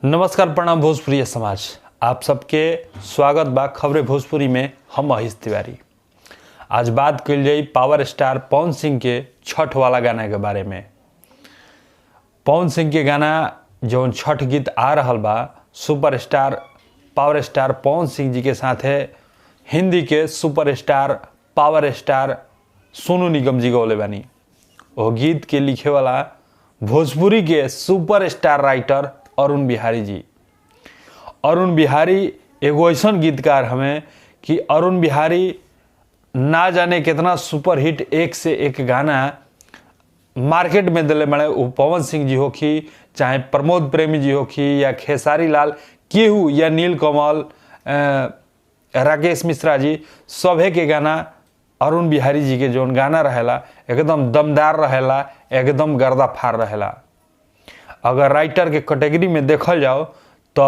नमस्कार, प्रणाम भोजपुरी समाज, आप सबके स्वागत बा खबरें भोजपुरी में। हम महेश तिवारी। आज बात कल जाई पावर स्टार पवन सिंह के छठ वाला गाना के बारे में। पवन सिंह के गाना जौन छठ गीत आ रहल बा, super star power star Pawan Singh ji के साथे हिंदी के super star power star Sonu Nigam ji गौले बानी। वो गीत के लिखे वाला भोजपुरी के super star writer Arun Bihari ji. Arun Bihari एगो ऐसन गीतकार हमें कि अरुण बिहारी ना जाने कितना सुपर हिट एक से एक गाना मार्केट में दिले बड़े। वो पवन सिंह जी होखी, चाहे प्रमोद प्रेमी जी होखी या खेसारी लाल केहू या नील कमल, राकेश मिश्रा जी, सभे के गाना अरुण बिहारी जी के जौन गाना रहेला एकदम दमदार रहेला, एकदम गर्दा फार रहेला। अगर राइटर के कैटेगरी में देखल जाओ तो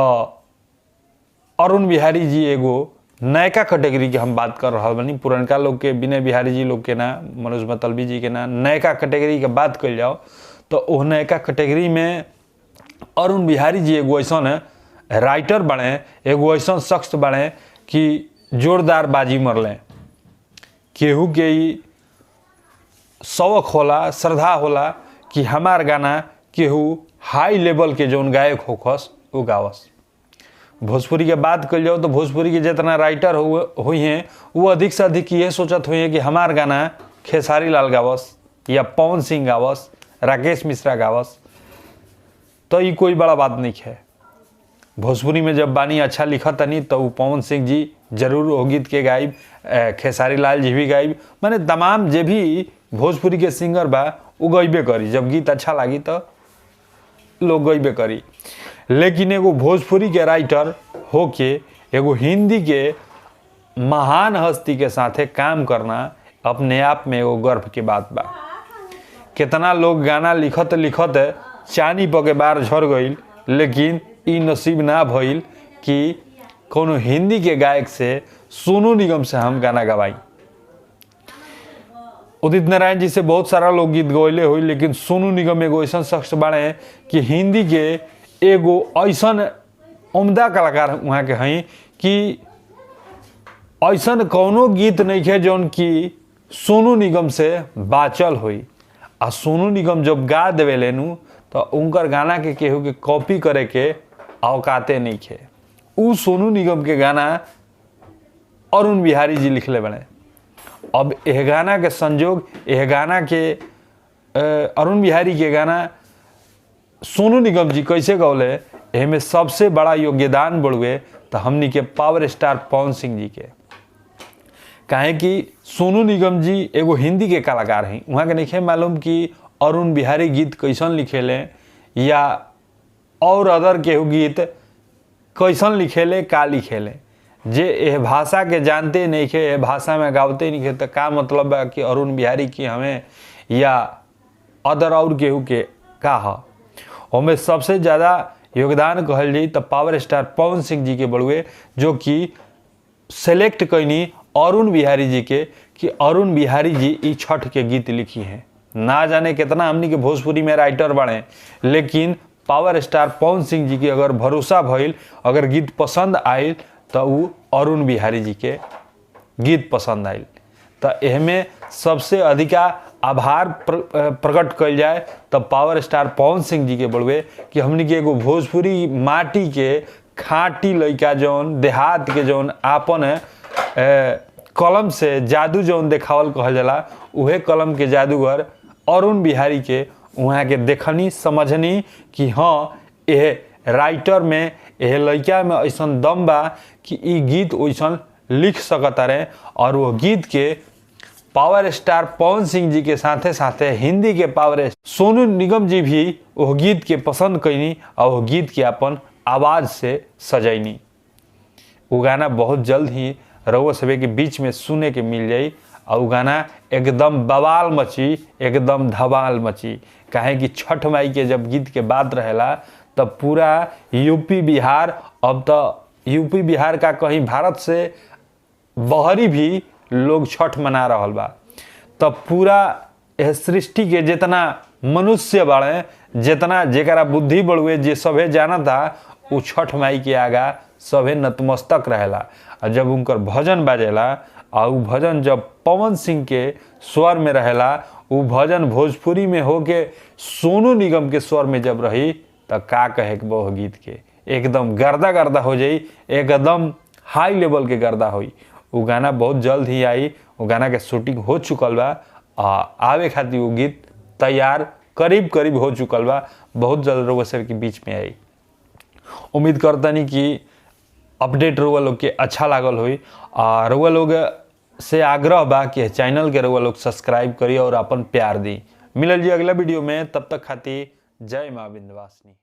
अरुण बिहारी जी एगो नयका कैटेगरी के हम बात कर रहल बानी, पुरनका लोग के, विनय बिहारी जी लोग के ना, मनोज मतलबी जी के ना, नयका कैटेगरी के बात कल जाओ तो वो नयका कैटेगरी में अरुण बिहारी जी एगो ऐसन राइटर बने, एगो ऐसन शख्स बने कि जोरदार बाजी मरले। केहू के ई शौक होला, श्रद्धा होला कि हमार गाना केहू हाई लेवल के जौन गायक होखस वो गावस। भोजपुरी के बात कल जाओ तो भोजपुरी के जितना राइटर हुई हैं वो अधिक से अधिक ये सोचत हुई हैं कि हमार गाना खेसारी लाल गावस या पवन सिंह गावस, राकेश मिश्रा गावस, तो ये कोई बड़ा बात नहीं है। भोजपुरी में जब बानी अच्छा लिखत तनी तो वो पवन सिंह जी जरूर वो गीत के गायब, खेसारी लाल जी भी गायब, माने तमाम जे भी भोजपुरी के सिंगर बा वो गईबे करी। जब गीत अच्छा लागी तो लोग गईबे करी। लेकिन एगो भोजपुरी के राइटर होके एगो हिंदी के महान हस्ती के साथे काम करना अपने आप में एगो गर्व के बात बा। कितना लोग गाना लिखत लिखत चानी पके बार झड़ गईल, लेकिन ई नसीब ना भइल कि कोनो हिंदी के गायक से, सोनू निगम से हम गाना गवाई। उदित नारायण जी से बहुत सारा लोग गीत गवैले हुई, लेकिन सोनू निगम एगो ऐसा शख्स बाड़े कि हिंदी के एगो ऐसन उम्दा कलाकार वहाँ के हैं कि ऐसन कौनो गीत नहीं है जौन कि सोनू निगम से बाचल हुई। आ सोनू निगम जब गा देवे लेनू तो उनकर गाना के केहू के कॉपी करे के औकाते नहीं खे। उ सोनू निगम के गाना अरुण बिहारी जी लिखले बने। अब एह गाना के संजोग, एह गाना के अरुण बिहारी के गाना सोनू निगम जी कैसे गौले, एहमे सबसे बड़ा योगदान बढ़ुए तो हमनी के पावर स्टार पवन सिंह जी के। काहे कि सोनू निगम जी एगो हिंदी के कलाकार हैं, वहाँ के नहीं मालूम कि अरुण बिहारी गीत कैसन लिखेले या और अदर केहू गीत कैसन लिखेले, का लिखेले। जे एह भाषा के जानते नहीं खे, एह भाषा में गावते नहीं खे, तो का मतलब बा कि अरुण बिहारी की हमें या अदर और केहू के का ह। हमें सबसे ज़्यादा योगदान कहल जाई तो पावर स्टार पवन सिंह जी के बड़ुए, जो कि सेलेक्ट कैनी अरुण बिहारी जी के कि अरुण बिहारी जी ई छठ के गीत लिखी हैं। ना जाने कितना हमनी के भोजपुरी में राइटर बने, लेकिन पावर स्टार पवन सिंह जी के अगर भरोसा भइल, अगर गीत पसंद आयल तो वो अरुण बिहारी जी के गीत पसंद आयल। तो एहमे सबसे अधिका आभार प्रकट कल जाए तो पावर स्टार पवन सिंह जी के बड़ुए कि हमनी के एगो भोजपुरी माटी के खाँटी लइका जौन देहात के जौन आपन कलम से जादू जौन देखावल कहल जाला, उहे कलम के जादूगर अरुण बिहारी के वहाँ के देखनी समझनी कि हाँ एह राइटर में एह लइका में ऐसन दम बा कि ई गीत ओइसन लिख सकता रहे। और वो गीत के पावर स्टार पवन सिंह जी के साथे साथे हिंदी के पावर सोनू निगम जी भी वो गीत के पसंद कैनी और वो गीत के अपन आवाज़ से सजैनी। वो गाना बहुत जल्द ही रउआ सभे के बीच में सुने के मिल जाई और वो गाना एकदम बवाल मची, एकदम धमाल मची। काहे कि छठ माई के जब गीत के बात रहेला तब पूरा यूपी बिहार, अब तो यूपी बिहार का कहीं भारत से बहरी भी लोग छठ मना रहल बा, तब पूरा यह सृष्टि के जितना मनुष्य बाड़े, जितना जेकरा बुद्धि बढ़ुए, जे सभे जानता, उ छठ माई के आगा सभे नतमस्तक रहेला। आ जब उनकर भजन बाजेला आ उ भजन जब पवन सिंह के स्वर में रहेला, उ भजन भोजपुरी में होके सोनू निगम के स्वर में जब रही त का कहे के बहु गीत के एकदम गर्दा गर्दा हो जाई, एकदम हाई लेवल के गर्दा होई। उ गाना बहुत जल्द ही आई। उ गाना के शूटिंग हो चुकल बा, आवे खातिर उ गीत तैयार करीब करीब हो चुकल बा, बहुत जल्द रउआ सब के बीच में आई। उम्मीद करतनी कि अपडेट रउआ लोग के अच्छा लागल होई। आ रउआ लोग से आग्रह बा कि चैनल के रउआ लोग सब्सक्राइब करी और अपन प्यार दी। मिलल जी अगला वीडियो में, तब तक खातिर जय माँ विंध्यवासिनी।